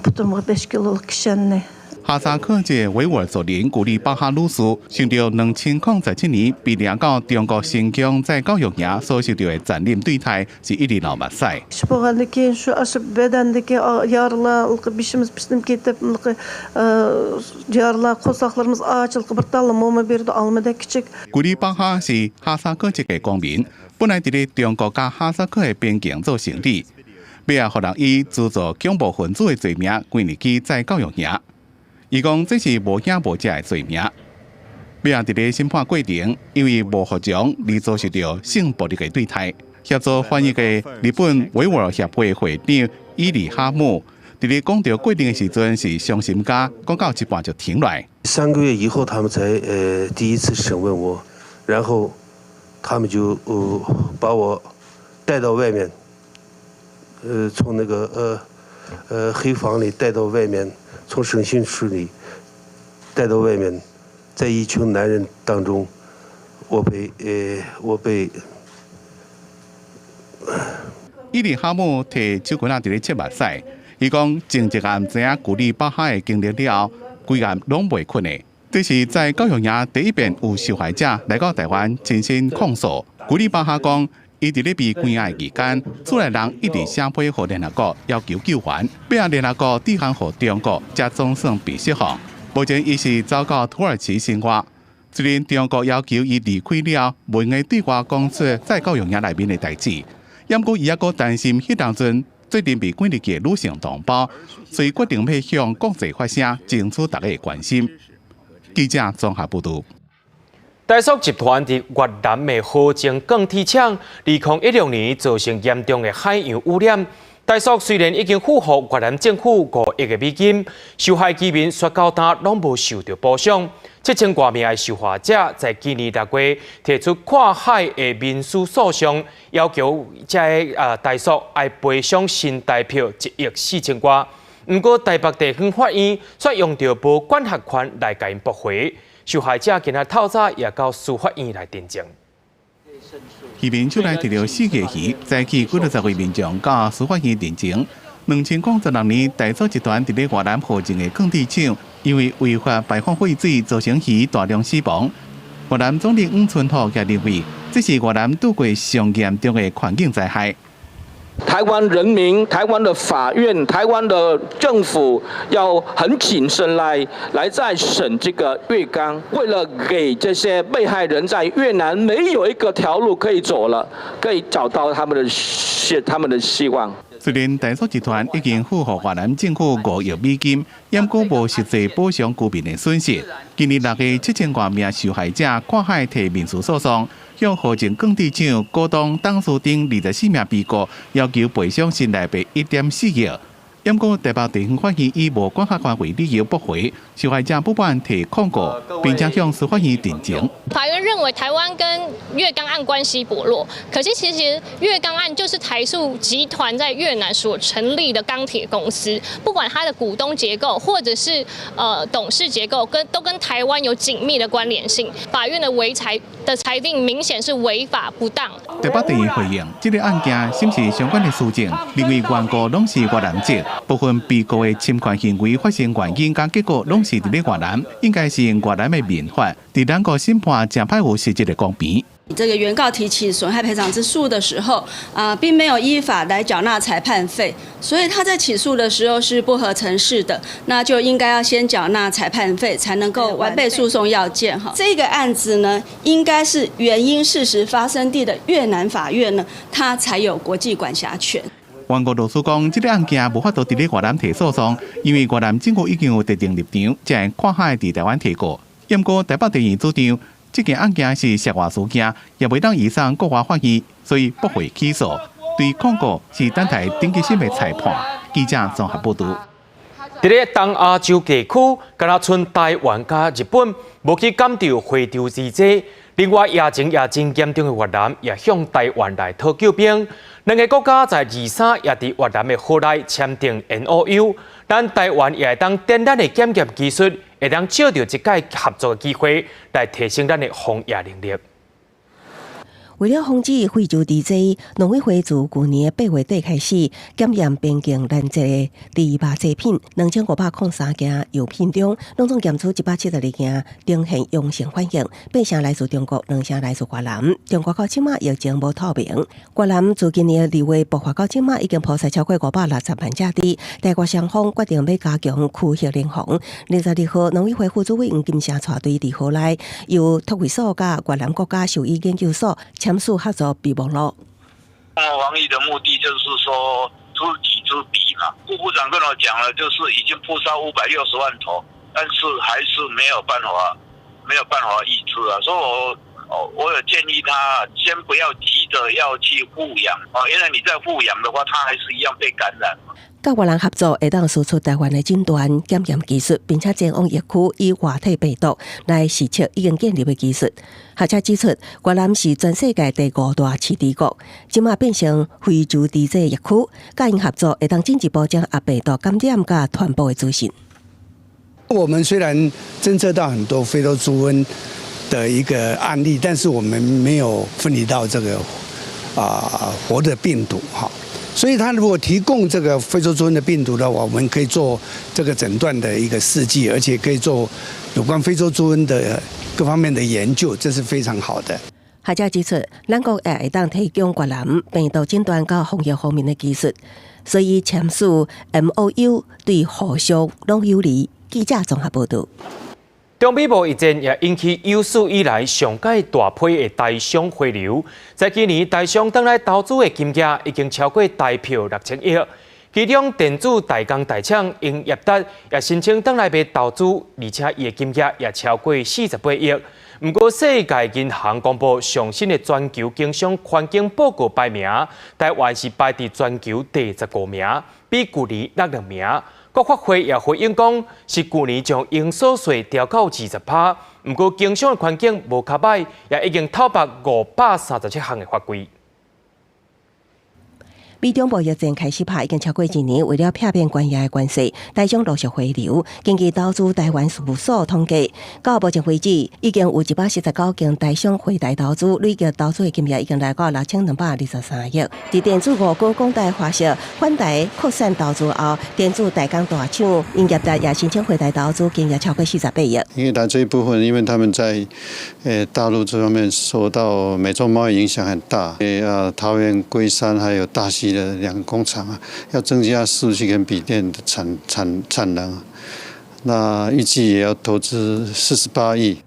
putumga 5 kilolik kishanni 哈薩克籍維吾爾族人古麗巴哈女士，受著2017年被掠到中國新疆再教育營所受著的殘忍對待，是一直流目屎。 Ish bo'lgandan keyin shu shu badandagi yaralar beshimiz pishinib ketib, yaralar, qo'rsoqlarimiz och, bir talla moma berdi, olmadek kichik. 古麗巴哈是哈薩克籍的公民，本來佇咧中國佮哈薩克的邊境做生意，尾仔予人以資助恐怖分子的罪名，關入去再教育營。伊講這是無影無跡的罪名。尾仔佇咧審判過程，因為無服從而遭受著性暴力的對待。協助翻譯的日本維吾爾協會會長伊里哈姆，佇咧講著過程的時陣是傷心甲講到一半就停落來。 3個月以後，他們才第一次審問我，然後他們就把我帶到外面，從那個黑房裡帶到外面。從審訊室裡帶到外面，在一群男人當中，我被伊利哈姆提手棍仔佇咧拭目屎，伊講前一暗知影古麗巴哈的經歷了後，規暗攏袂睏的。這是再教育營第一遍有受害者來到台灣親身控訴。古麗巴哈講，伊佇咧被關押的期間，厝內人一直寫批予聯合國要求救援，尾仔聯合國致函予中國，才總算被釋放。目前伊是走到土耳其生活。雖然中國要求伊離開了，袂用對外講出再教育營內面的代誌，毋過伊猶閣擔心彼當陣最近被關入去的女性同胞，所以決定欲向國際發聲，爭取大家的關心。記者綜合報導。台塑集團佇越南的河靜鋼鐵廠，2016年造成嚴重的海洋污染。台塑雖然已經付予越南政府5億的美金，受害居民煞到今攏無受著補償。7000外名的受害者在今年6月提出跨海的民事訴訟，要求這个台塑愛賠償新台票1億4千外。毋過台北地方法院卻用著無管轄權來共𪜶駁回。受害者今仔透早也到司法院來陳情。漁民手內提著四個魚，早起幾若十位民眾到司法院陳情。2016年，台塑集團佇咧越南河靜的鋼鐵廠，因為違法排放廢水，造成魚大量死亡。越南總理黃春福也認為，這是越南拄過上嚴重的環境災害。台灣人民、台灣的法院、台灣的政府要很謹慎來再審這個越鋼，為了給這些被害人在越南沒有一個條路可以走了，可以找到他們的希望。雖然台塑集團已經付予越南政府5億美金，毋過無實際補償居民的損失。今年6月，7000外名受害者跨海提民事訴訟，向河靜鋼鐵廠股東董事長24名被告要求賠償新台幣1.4億。毋過台北地方法院以無管轄權為理由駁回，受害者不滿提控告，並且向司法院陳情。法院認為台灣跟越鋼案關係薄弱，可是其實越鋼案就是台塑集團在越南所成立的鋼鐵公司，不管它的股東結構或者是董事結構，都跟台灣有緊密的關聯性。法院的違裁的裁定明顯是違法不當。台北地院回應，這个案件審視相關的事證，認為原告攏是越南籍，部分被告的侵權行為發生原因佮結果攏是佇咧越南，應該是用越南的民法，佇兩國審判誠歹有實質的公平。這個原告提起損害賠償之訴的時候，啊，並沒有依法來繳納裁判費，所以他在起訴的時候是不合程式的，那就應該要先繳納裁判費，才能夠完備訴訟要件。哈，這個案子呢，應該是原因事實發生地的越南法院呢，它才有國際管轄權。原告律師講，這个案件無法度佇咧越南提訴訟，因為越南政府已經有特定立場，才會跨海佇台灣提告。毋過台北地院主張，這件案件是涉外事件，也袂當移送國外法院，所以駁回起訴。對控告是等待頂級審的裁判。記者綜合報導。佇咧東亞洲地區，敢若賰台灣佮日本無去感著非洲豬災。另外，疫情也真嚴重的越南也向台灣來討救兵。兩个國家在23也佇越南的河內簽訂 MOU，咱台灣也會當展咱的檢驗技術，會當藉著這擺合作的機會來提升咱的防疫能力。為了防止非洲豬災，農委會自舊年8月底開始檢驗邊境攔截的豬肉製品，2503件樣品中，攏總檢出172件呈現陽性反應，八成來自中國，兩成來自越南。中國到這馬疫情無透明，越南自今年2月爆發到這馬已經撲殺超過560萬隻豬。台越雙方決定欲加強區域聯防。22號，農委會副主委黃金城帶隊佇河內，由託育所佮越南國家獸醫研究所簽署合作備忘錄。防疫的目的就是說知己知彼嘛。顧部長跟我講了，就是已經撲殺560萬頭，但是還是沒有辦法，沒有辦法抑制啊。所以我有建議他先不要急着要去復養啊，因為你在復養的話，它還是一樣被感染。佮越南合作會當輸出台灣的診斷檢驗技術，並且前往疫區以活體病毒來實測已經建立的技術。學者指出，越南是全世界第五大飼豬國，這馬變成非洲豬災疫區，佮𪜶合作會當進一步掌握病毒感染佮傳播的資訊。我們雖然偵測到很多非洲豬瘟的一個案例，但是我們沒有分離到這個活的病毒哈。所以，他如果提供這個非洲豬瘟的病毒的話，我們可以做這個診斷的一個試劑，而且可以做有關非洲豬瘟的各方面的研究，這是非常好的。學者指出，咱國也會當提供越南病毒診斷佮防疫方面的技術，所以簽署 MOU 對互相攏有利。記者綜合報導。中美貿易戰也引起有史以來上蓋大批的台商回流。在今年，台商轉來投資的金額已經超過台票6000億。其中，電子代工大廠英業達也申請轉來欲投資，而且伊的金額也超過48億。毋過，世界銀行公布上新的全球經商環境報告排名，台灣是排佇全球第15名，比舊年落兩名。國發會也回應講，是舊年將營所稅調到20%，毋過經商的環境無較䆀，也已經偷縛537項的法規。美中貿易戰開始拍已經超過一年，為了避免懸崖的關稅，台商陸續回流。根據投資台灣事務所統計，到目前為止，已經有149間台商回台投資，累計投資的金額已經來到6223億。佇電子五哥廣達華碩返台擴散投資後，電子代工大廠英業達也申請回台投資，金額超過48億。因為它這一部分，因為他們在大陸這方面受到美中貿易影響很大，桃園龜山還有大溪的兩個工廠啊，要增加伺服器跟筆電的產能，那預計也要投資48億。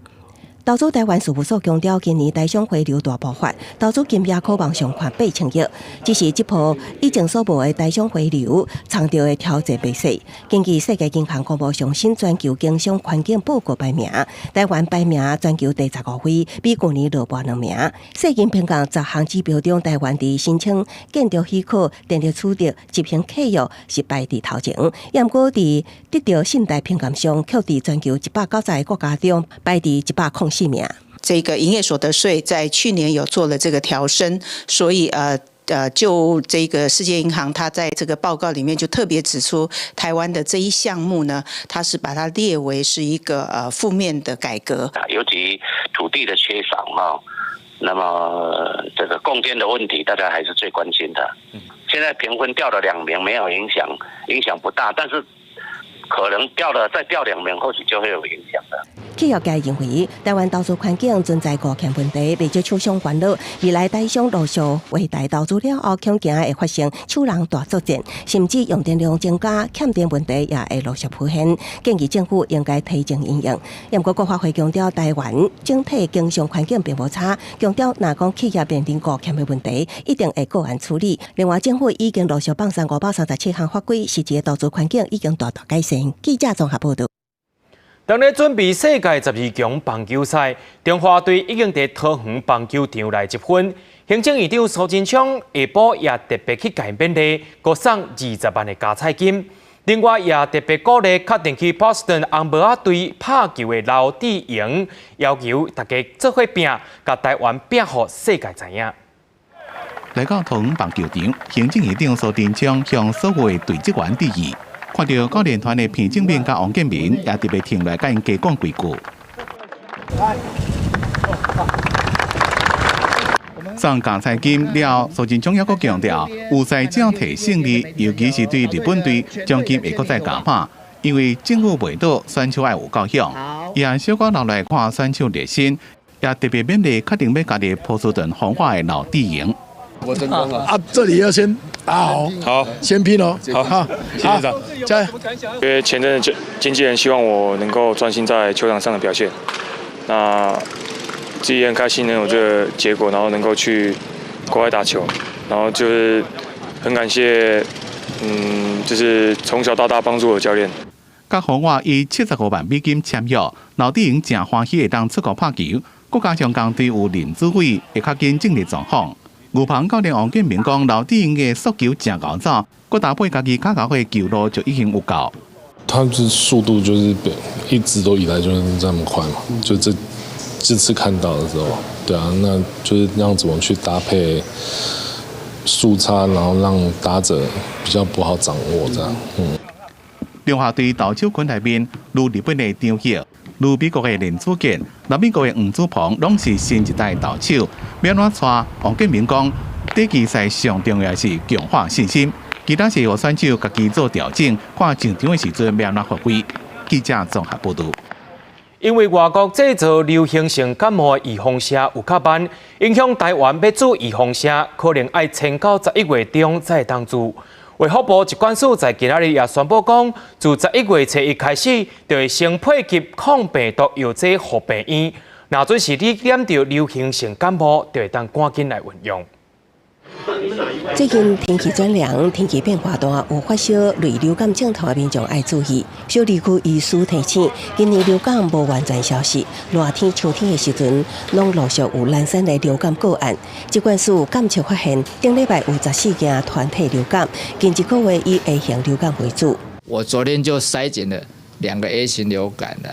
投資台灣事務所強調，今年台商回流大爆發，投資金額可望上看8000億。只是這波以前所無的台商回流，藏著的挑戰袂細。根據世界銀行公布上新全球經商環境報告排名，台灣排名全球第15位，比舊年落跋兩名。世銀評鑑10項指標中，台灣佇申請建築許可、電力取得、執行契約是排佇頭前，也毋過佇得著信貸評鑑上，卻佇全球190個國家中排佇104名。這個營業所得稅在去年有做了這個調升，所以就這個世界銀行，它在這個報告裡面就特別指出，台灣的這一項目呢，它是把它列為是一個負面的改革。尤其土地的缺少哈，那麼這個供電的問題，大家還是最關心的。現在評分掉了兩名，沒有影響，影響不大，但是可能掉了再掉兩名，或許就會有影響的。企業界認為，台灣投資環境存在五項問題，袂少廠商煩惱。未來台商陸續回台投資了後，恐驚會發生搶人大作戰，甚至用電量增加、欠電問題也會陸續浮現。建議政府應該提前因應。毋過國發會強調，台灣整體經商環境並無差，強調若講企業面臨五項的問題，一定會個案處理。另外，政府已經陸續放鬆537項法規，實際投資環境已經大大改善。記者綜合報導。當咧準備世界12強棒球賽，中華隊已經佇桃園棒球場來集訓。行政院長蘇貞昌下晡也特別去共勉勵，閣送20萬的加菜金。另外，也特別鼓勵確定去波士頓紅帽仔隊拍球的劉智榮，要求大家做伙拼，共台灣拼予世界知影。來到桃園棒球場，行政院長蘇貞昌向所有的隊職員致意。看到教練團的彭政閔佮王建民，也特別停來共𪜶加講幾句。送加菜金了，蘇貞昌猶閣強調，有賽只要提勝利，尤其是對日本隊，獎金會閣再加碼，因為政府袂倒，選手愛有夠響。伊也小可留來看選手熱身，也特別勉勵確定欲加入波士頓紅襪的劉智榮。啊，這裡要先打好，好，先拼哦，好，好，謝謝長，加油。因為前陣子經紀人希望我能夠專心在球場上的表現，那自己很開心能有這個結果，然後能夠去國外打球，然後就是很感謝，就是從小到大幫助我的教練。佮紅襪以75萬美金簽約，劉智榮誠歡喜會當出國拍球，閣加上仝隊有林子偉會較緊進入狀況。牛棚教練王建民講，劉智榮的速球誠𠢕走，閣搭配家己跤頭的球路就已經有夠。他是速度就是一直都以來就是這麼快嘛，就這次看到的時候，對啊，那就是讓怎麼去搭配速差，然後讓打者比較不好掌握這樣。中華隊投手群內面，如日本的張曄，如美國的林子健，南美國的黃子鵬，攏是新一代投手。欲按怎帶，王建民講，短期賽上重要是強化信心，其他是予選手家己做調整，看上場的時陣欲按怎發揮。記者綜合報導。因為外國製造流行性感冒的預防射有較慢，影響台灣欲注預防射，可能愛撐到11月中才會當注。衛福部疾管署在今仔日也宣布講，自11月初一開始，就會先配給抗病毒藥劑予病院。若準是你染著流行性感冒，就會當趕緊來運用。最近天氣轉涼，天氣變化大，有發燒、類流感症狀的民眾愛注意。小兒科醫師提醒，今年流感無完全消失，熱天、秋天的時陣，攏陸續有零星的流感個案。疾管署監測發現，頂禮拜有14件團體流感，近一個月以 A 型流感為主。我昨天就篩檢了2個 A 型流感的，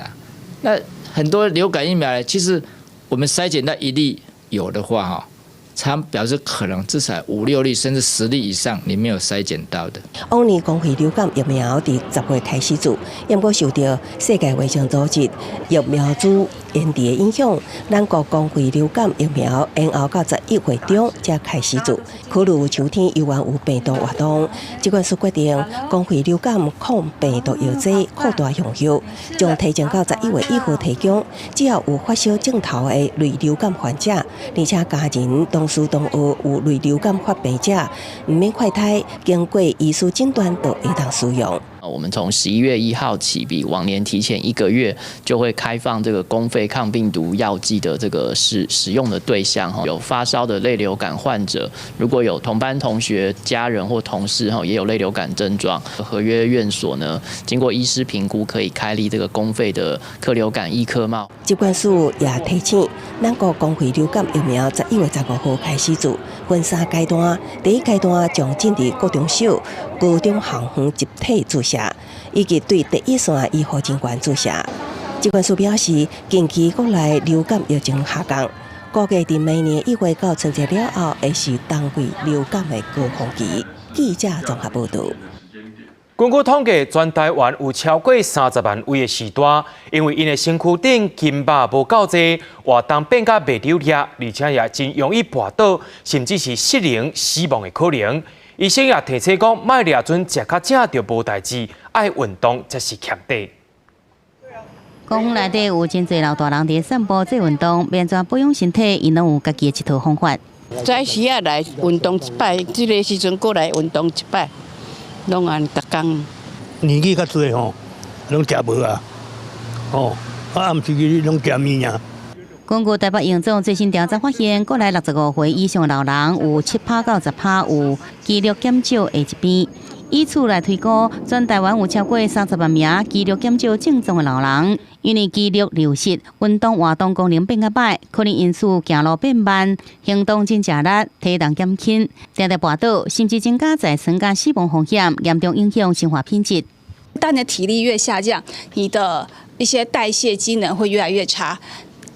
那很多流感疫苗，其實我們篩檢到一例有的話，哈。它表示可能至少五六例甚至10例以上，你沒有篩檢到的。往年公費流感疫苗佇10月開始注，毋過受著世界衛生組織疫苗注延遲的影響，咱國公費流感疫苗延後到11月中才開始注。考慮秋天猶原有病毒活動，疾管署決定公費流感抗病毒藥劑擴大用藥，將提前到11月1號提供。只要有發燒症頭的類流感患者，而且家人同事同學有類流感發病者，毋免快篩，經過醫師診斷就會當使用。我們從11月1號起，比往年提前一個月，就會開放這個公費抗病毒藥劑的這個使用的對象哈，有發燒的類流感患者，如果有同班同學、家人或同事哈，也有類流感症狀，合約院所呢，經過醫師評估，可以開立這個公費的克流感易科冒。疾管署也提醒，咱國公費流感疫苗11月15號開始注，分三階段，第一階段將進入國中小、高中校園集體注射，以及對第一線醫護人員注射。疾管署表示，近期國內流感疫情下降，估計佇明年1月到春節了後，會是冬季流感的高峰期。記者綜合報導。根據統計，全台灣有超過30萬位的序大，因為𪜶的身軀頂筋肉無夠濟，活動變甲袂流利，而且也真容易跋倒，甚至是失能死亡的可能。醫生也提醒講，莫掠準食較正就無代誌，愛運動才是欠底。公園內底有真濟老大人佇散步做運動，欲按怎保養身體，𪜶攏有家己的一套方法。早時仔來運動一擺，這个時陣過來運動一擺，攏按呢逐工。年紀較濟吼，攏食無啊，吼，啊暗時去攏食麵啊。根據台北榮總最新調查發現，國內65歲以上老人有7趴到10趴有肌肉減少的疾病。以此來推估，全台灣有超過30萬名肌肉減少症狀的老人，因為肌肉流失、運動活動功能變較䆀，可能因此行路變慢、行動真食力、體重減輕、定定跋倒，甚至增加再生佮死亡風險，嚴重影響生活品質。當你的體力越下降，你的一些代謝機能會越來越差。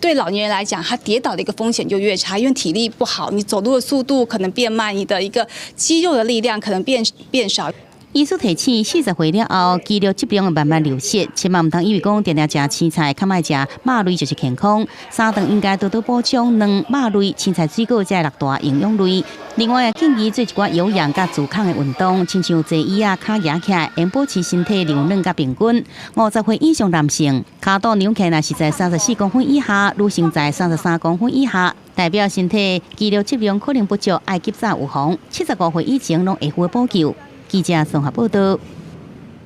對老年人來講，他跌倒的一個風險就越差，因為體力不好，你走路的速度可能變慢，你的一個肌肉的力量可能變少。醫師提醒，40歲了後，肌肉質量會慢慢流失，千萬毋通以為講定定食青菜，較莫食肉類就是健康。三頓應該多多補充卵、肉類、青菜、水果這六大營養類。另外，也建議做一寡有氧佮阻抗的運動，親像坐椅仔、跤舉起來，會保持身體柔軟佮平均。50歲以上男性，跤肚量起來若是在34公分以下，女性在33公分以下，代表身體肌肉質量可能不足，愛及早預防。75歲以前攏會付補救。記者綜合報道。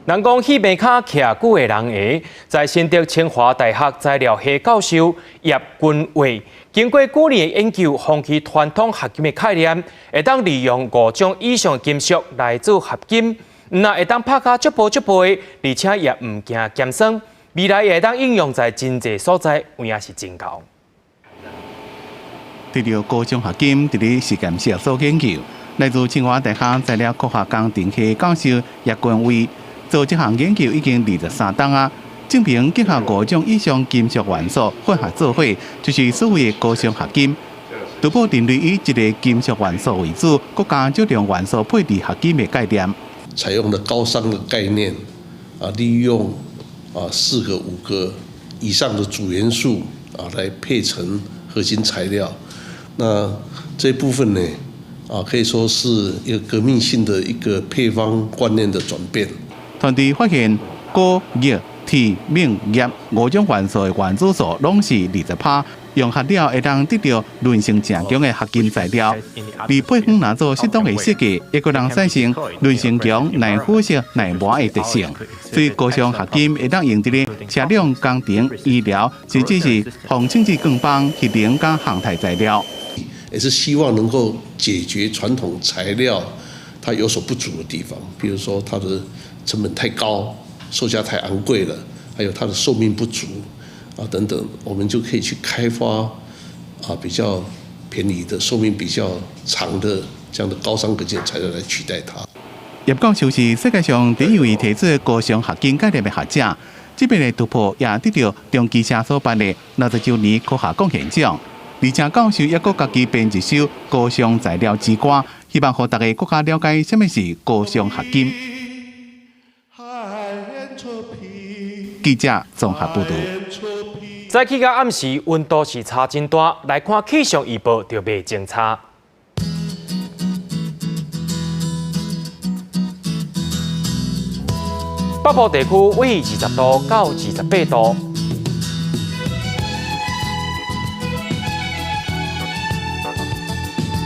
人講戲棚跤徛久的人會，在新竹清華大學材料系教授葉君偉，經過幾年的研究，放棄傳統合金的概念，會當利用五種以上的金屬來做合金，毋但會當拍甲足薄足薄的，而且也毋驚鹹酸，未來會當應用在真濟所在，有影是真𠢕。對著高熵合金，佇咧實驗室做研究。來自清華大學材料科學工程系教授葉君偉做這項研究已經23冬啊，證明結合五種以上金屬元素混合做伙，就是所謂的高熵合金。突破人類以一個金屬元素為主，閣加少量元素配置合金的概念。採用了高熵的概念，啊，利用4個、5個以上的主元素啊，來配成合金材料。那這部分呢，可以說是一個革命性的一個配方觀念的轉變。團隊發現，鈷、鎳、鐵、錳、鈉五種元素的原子數攏是20%，融合了會當得到韌性誠強的合金材料。而配方若做適當的設計，會閣能產生韌性強、耐腐蝕、耐磨的特性。所以高熵合金會當用佇咧車輛、工程、醫療，甚至是防清潔鋼棒、核能佮航太材料。也是希望能夠解決傳統材料它有所不足的地方，比如說它的成本太高，售價太昂貴了，還有它的壽命不足啊等等，我們就可以去開發比較便宜的、壽命比較長的這樣的高熵合金材料來取代它。葉教授是世界上第一位提出高熵合金概念的學者，這邊的突破也得到長期社所辦的60週年科學貢獻獎。而且教授猶閣家己編一首《高熵材料之歌》，希望予大家閣較了解啥物是高熵合金。記者綜合報導。早起到暗時溫度是差真大，來看氣象預報就袂真差。北部地區為20度到28度。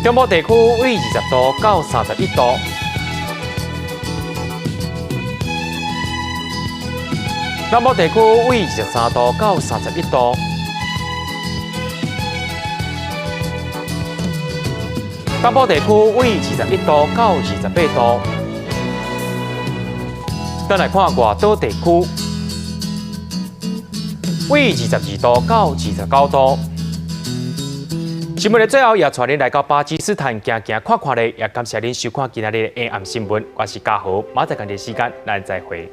中部地區為20度到31度，南部地區為23度到31度，東部地區為21度到28度。再來看外島地區，為22度到29度。新聞的最後，也帶您來到巴基斯坦行行看看咧，也感謝您收看今仔日的下暗新聞。我是嘉豪，明仔載仝時間，咱再會。